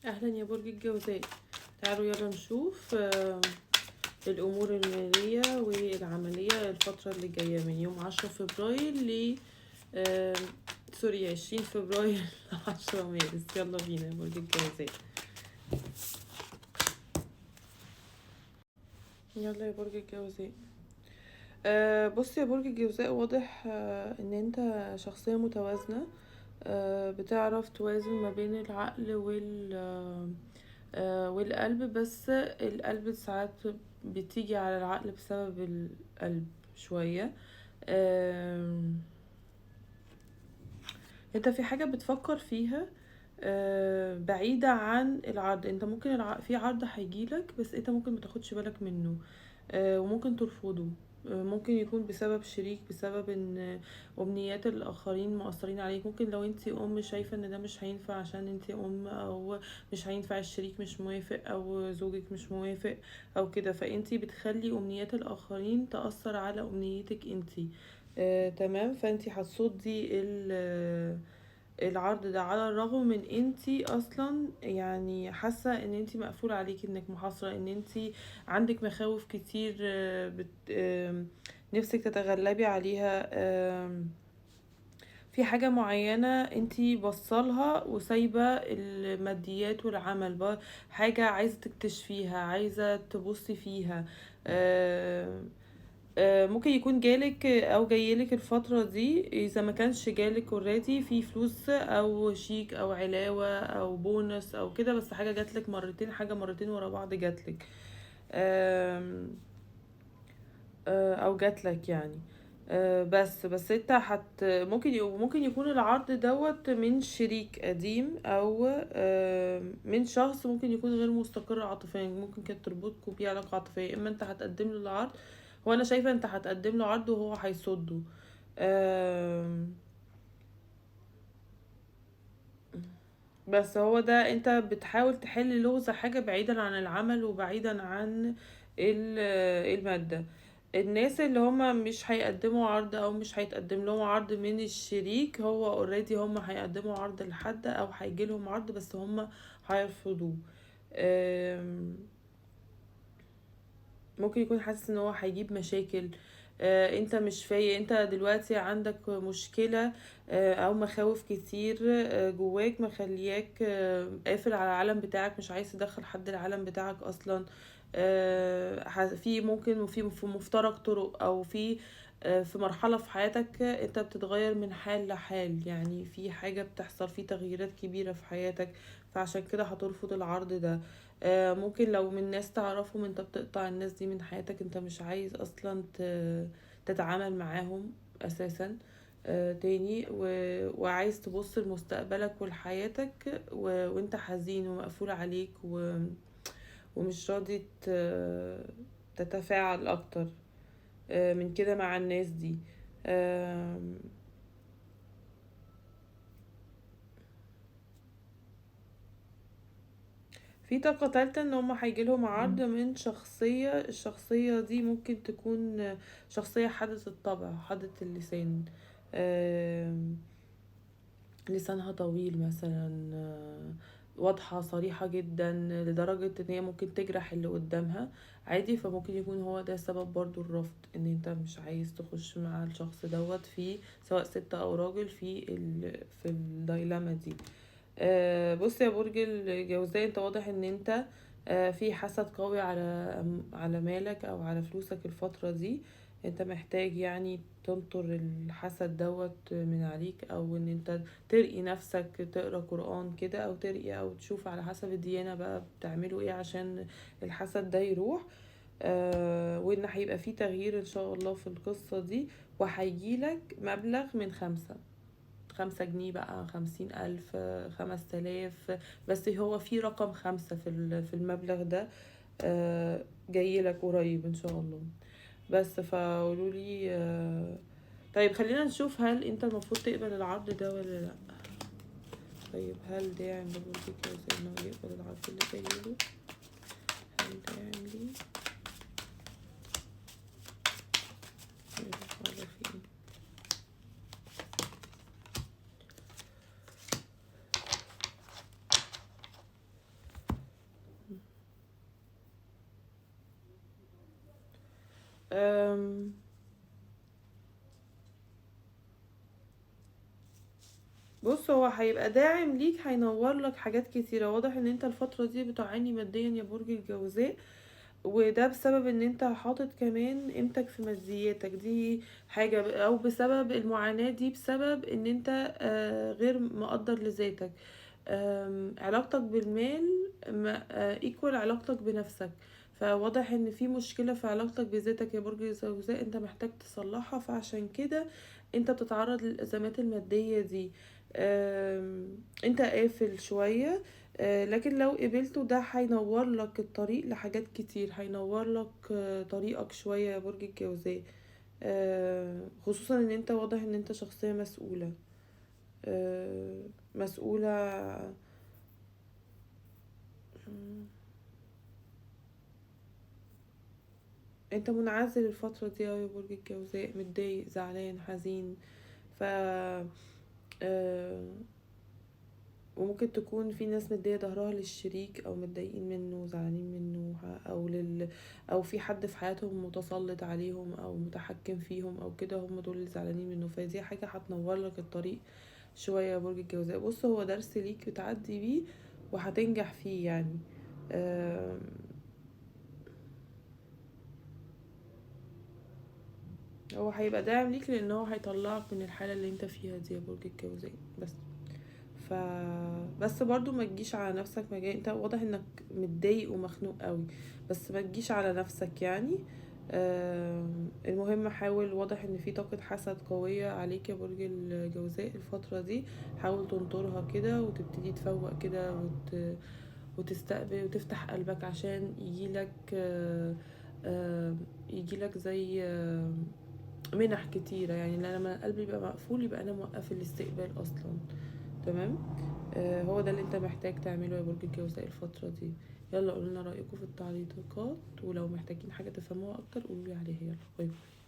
اهلا يا برج الجوزاء. تعالوا يلا نشوف الامور المالية والعملية الفترة اللي جاية من يوم 10 فبراير ل آه، sorry 20 فبراير 10 مارس. يلا بينا يا برج الجوزاء، يلا يا برج الجوزاء. بص يا برج الجوزاء، واضح ان انت شخصية متوازنة، بتعرف توازن ما بين العقل والقلب، بس القلب ساعات بتيجي على العقل بسبب القلب شوية. انت في حاجة بتفكر فيها بعيدة عن العرض. انت ممكن في عرض هيجيلك بس انت ممكن متاخدش بالك منه، وممكن ترفضه. ممكن يكون بسبب شريك، بسبب ان امنيات الاخرين مؤثرين عليك. ممكن لو انتي ام شايفة ان ده مش هينفع عشان انتي ام، او مش هينفع الشريك مش موافق او زوجك مش موافق او كده، فانتي بتخلي امنيات الاخرين تأثر على امنيتك انتي. تمام. فانتي هتصدي العرض ده، على الرغم من انتي اصلا حاسه ان انتي مقفول عليكي، انك محاصره، ان انتي عندك مخاوف كتير، نفسك تتغلبي عليها. في حاجه معينه انتي بصلها وسايبه الماديات والعمل، حاجه عايزه تكتشفيها، عايزه تبصي فيها. ممكن يكون جالك او جايلك الفترة دي، اذا ما كانش جالك already في فلوس او شيك او علاوة او بونص او كده، بس حاجة جاتلك مرتين، حاجة مرتين ورا بعض جاتلك، او جاتلك يعني. بس انت ممكن يكون العرض دوت من شريك قديم او من شخص ممكن يكون غير مستقر عاطفيا، ممكن كانت تربطكوا بيه علاقة عاطفية. اما انت هتقدم له العرض، هو انا شايفة انت هتقدم له عرض وهو هيصده. بس هو ده، انت بتحاول تحل لغز حاجة بعيدا عن العمل وبعيدا عن المادة. الناس اللي هما مش هيقدموا عرض او مش هيتقدم لهم عرض من الشريك، هو already هما هيقدموا عرض لحد او هيجي لهم عرض بس هما هيرفضوه. ممكن يكون حاسس ان هو هيجيب مشاكل. انت مش فايق، انت دلوقتي عندك مشكلة، او مخاوف كتير، جواك مخلياك، قافل على العالم بتاعك، مش عايز تدخل حد العالم بتاعك اصلا. في ممكن في مفترق طرق، او في مرحلة في حياتك انت بتتغير من حال لحال، في حاجة بتحصل، في تغييرات كبيرة في حياتك، فعشان كده هترفض العرض ده. ممكن لو من ناس تعرفهم انت بتقطع الناس دي من حياتك، انت مش عايز اصلا تتعامل معاهم اساسا، تاني، وعايز تبص لمستقبلك ولحياتك، وانت حزين ومقفول عليك، ومش راضي تتفاعل اكتر، من كده مع الناس دي. في طاقة تالتة ان هما هيجيلهم عرض من شخصية، الشخصية دي ممكن تكون شخصية حادة الطبع، حادة اللسان، لسانها طويل مثلا، واضحة صريحة جدا لدرجة ان هي ممكن تجرح اللي قدامها عادي. فممكن يكون هو ده سبب برضو الرفض، ان انت مش عايز تخش مع الشخص دوت في سواء ست او راجل في الدايلاما دي. بص يا برج الجوزاء، انت واضح ان انت، في حسد قوي على مالك او على فلوسك الفترة دي. انت محتاج تنطر الحسد دوت من عليك، او ان انت ترقي نفسك، تقرا قرآن كده، او ترقي او تشوف على حسب الديانة بقى بتعملوا ايه عشان الحسد ده يروح. وان هيبقى في تغيير ان شاء الله في القصة دي، وهيجيلك مبلغ من 5 جنيه بقى، 50,000، 5,000، بس هو في رقم 5 في المبلغ ده، جاي لك قريب ان شاء الله. بس فقولوا لي، طيب خلينا نشوف هل انت المفروض تقبل العرض ده ولا لا. طيب هل داعم لبرج الجوزاء انه يقبل العرض اللي جاي له؟ هل داعم ليه؟ بص، هو هيبقى داعم ليك، هينور لك حاجات كتيرة. واضح ان انت الفترة دي بتعاني ماديا يا برج الجوزاء، وده بسبب ان انت حاطط كمان قيمتك في مادياتك، دي حاجة، او بسبب المعاناة دي بسبب ان انت غير مقدر لذاتك. علاقتك بالمال equal علاقتك بنفسك، فواضح ان في مشكلة في علاقتك بذاتك يا برج الجوزاء، انت محتاج تصلحها، فعشان كده انت بتتعرض للأزمات المادية دي. انت قافل شوية، لكن لو قبلته ده هينور لك الطريق لحاجات كتير، هينور لك طريقك شوية يا برج الجوزاء. خصوصا ان انت واضح ان انت شخصية مسؤولة، مسؤولة. انت منعزل الفترة دي يا برج الجوزاء، متضايق، زعلان، حزين، ف وممكن تكون في ناس مدية ظهرها للشريك او متضايقين منه، زعلانين منه، او في حد في حياتهم متسلط عليهم او متحكم فيهم او كده، هم دول اللي زعلانين منه، فدي حاجة هتنور لك الطريق شوية يا برج الجوزاء. بص، هو درس ليك بتعدي بيه وهتنجح فيه يعني. هو هيبقى داعم ليك لان هو هيطلعك من الحالة اللي انت فيها دي يا برج الجوزاء. بس بس برضو ما تجيش على نفسك، ما جاي... انت واضح انك متضايق ومخنوق قوي، بس ما تجيش على نفسك يعني. المهم حاول، واضح ان في طاقة حسد قوية عليك يا برج الجوزاء الفترة دي، حاول تنطرها كده وتبتدي تفوق كده وتستقبل وتفتح قلبك عشان يجيلك زي منح كتيرة يعني. لما قلبي يبقى مقفول يبقى انا موقف الاستقبال اصلا، تمام؟ هو ده اللي انت محتاج تعمله يا برج الجوزاء الفترة دي. يلا قولوا لنا رأيكم في التعليقات، ولو محتاجين حاجة تفهموها اكتر قولوا لي عليها. يلا bye bye.